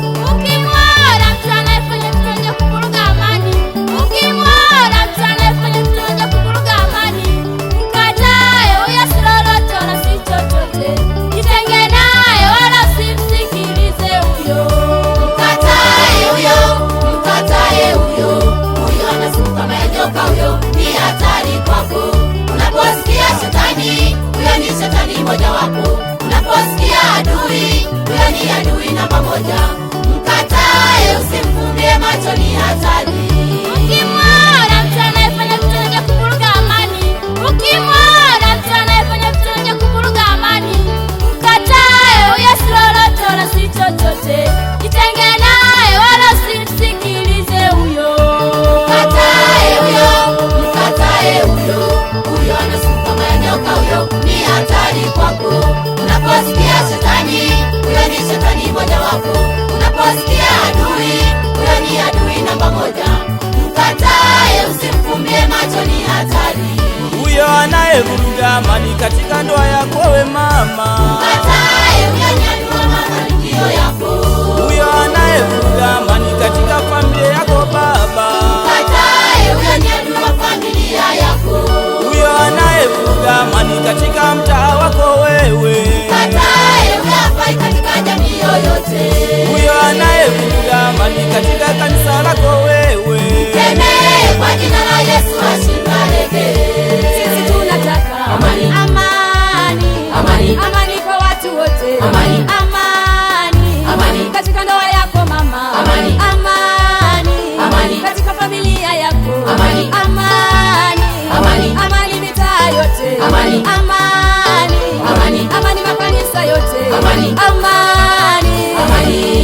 Ukimwona mtu anayefanya vitendo vya kuvuruga amani, ukimwona mtu anayefanya vitendo vya kuvuruga amani, mkatae huyo, si lolote wala si chochote. Jitenge naye wala usimsikilize huyo. Mkatae huyo, mkatae huyo, huyo ana sumu kama ya nyoka, huyo ni hatari kwako. Unaposikia shetani, huyo ni shetani mojawapo. Unaposikia adui, huyo ni adui namba moja. Mkatae, usimfumbie macho, ni hatari. Ukimwona mtu anayefanya vitendo vya kuvuruga amani, ukimwona mtu anayefanya vitendo vya kuvuruga amani, mkatae huyo, si lolote wala si chochote. Jitenge naye wala usimsikilize huyo. Mkatae huyo, mkatae huyo, huyo ana sumu kama ya nyoka, huyo ni hatari kwako. Unaposikia shetani, huyo ni shetani mojawapo. Unaposikia adui, huyo ni adui namba moja. Mkatae, usimfumbie macho, ni hatari. Huyo anayevuruga amani katika ndoa yako we mama, Mkatae, huyo ni adui wa mafanikio yako. huyo anayevuruga amani katika familia yako baba, Mkatae, huyo ni adui wa familia yako. huyo anayevuruga amani katika mtaa wako wewe, Mkatae, huyo hafai katika jamii yoyote. huyo anayevuruga amani katika kanisa lako wewe. Mkemee kwa jina la Yesu ashindarege. Sisi tunataka Amani. amani, Amani. amani kwa watu wote, Amani. amani, Amani. katika ndoa yako mama, Amani. amani, Amani. katika familia yako, Amani. amani, Amani. amani mitaa yote, Amani. amani, Amani. amani makanisa yote, Amani. amani, Amani.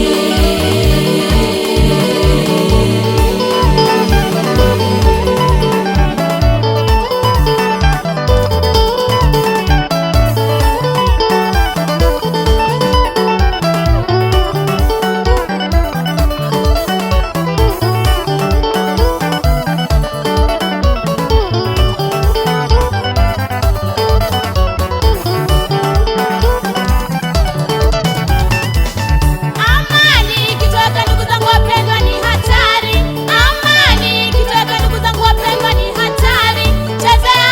Amani ikitoweka, ndugu zangu wapendwa, ni hatari. Amani ikitoweka, ndugu zangu wapendwa, ni hatari. Chezea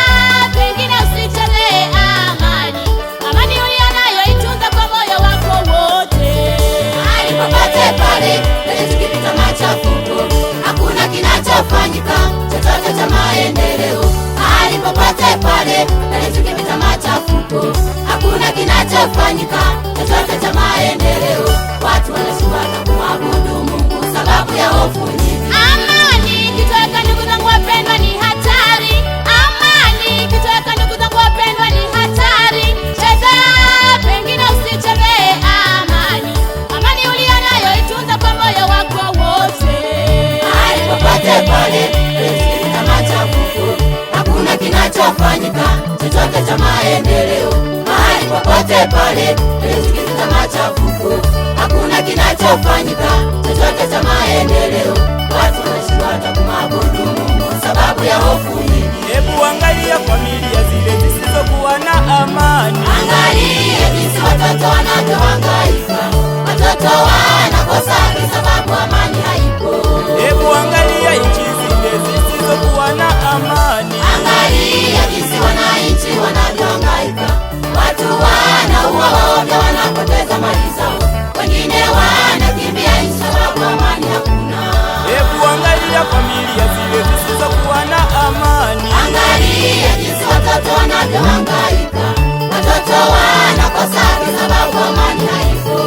pengine, usichezee amani. Amani uliyo nayo itunze kwa moyo wako wote. Mahali popote pale penye tukipita machafuko, hakuna kinachofanyika chochote cha maendeleo. Mahali popote pale penye tukipita machafuko, hakuna kinachofanyika chochote cha maendeleo. Watu wanashindwa hata kumwabudu Mungu sababu ya hofu nyingi. Amani ikitoweka, ndugu zangu wapendwa, ni hatari. Amani ikitoweka, ndugu zangu wapendwa, ni hatari. Chezea pengine, usichezee amani. Amani uliyo nayo itunze kwa moyo wako wote. Mahali popote pale penye tukipita machafuko, hakuna kinachofanyika chochote cha maendeleo. Mahali popote pale penye tukipita machafuko, hakuna kinachofanyika chochote cha maendeleo. Watu wanashindwa hata kumwabudu Mungu sababu ya hofu nyingi. Hebu angalia familia zile zisizokuwa na amani, Angalia jinsi watoto wanavyohangaika, watoto wanakosa haki sababu amani haipo. hebu angalia nchi zile zisizokuwa na amani, Angalia jinsi wananchi wanavyohangaika, watu wanauawa ovyo, wanapoteza mali zao, wengine wanakimbia nchi sababu amani hakuna. hebu angalia familia zile zisizokuwa na amani, Angalia jinsi watoto wanavyohangaika, watoto wanakosa haki sababu amani haipo.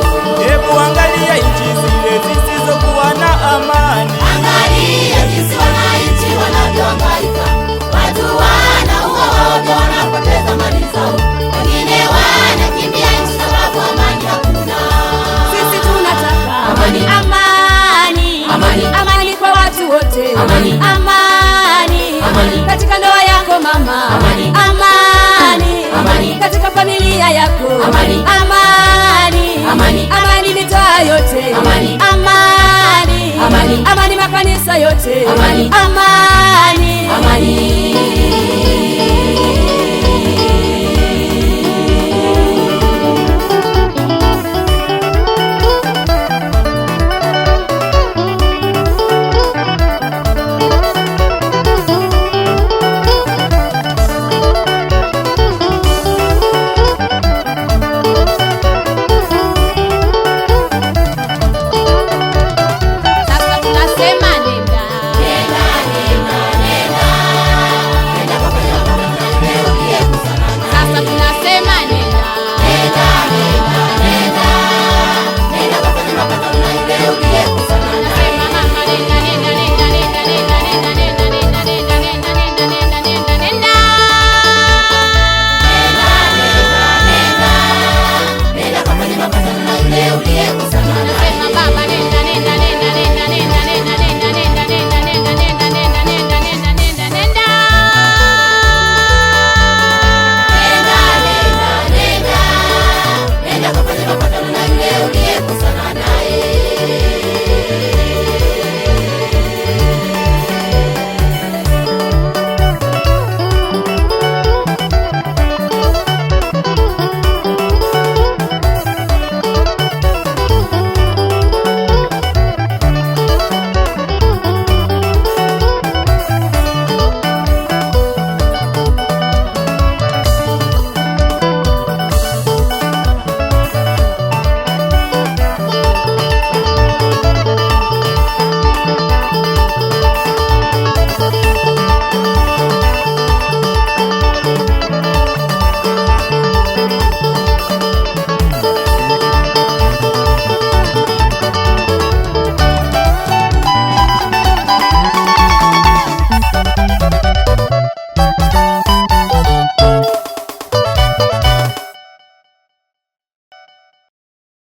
hebu angalia nchi zile zisizokuwa na amani, Angalia jinsi wananchi wanavyohangaika, watu wanauawa ovyo, wanapoteza Katika ndoa yako mama, Amani. Amani. Amani. Katika familia yako, Amani. Amani. Amani. Amani mitaa yote, Amani. Amani. Amani. Amani makanisa yote, Amani. Amani. Amani.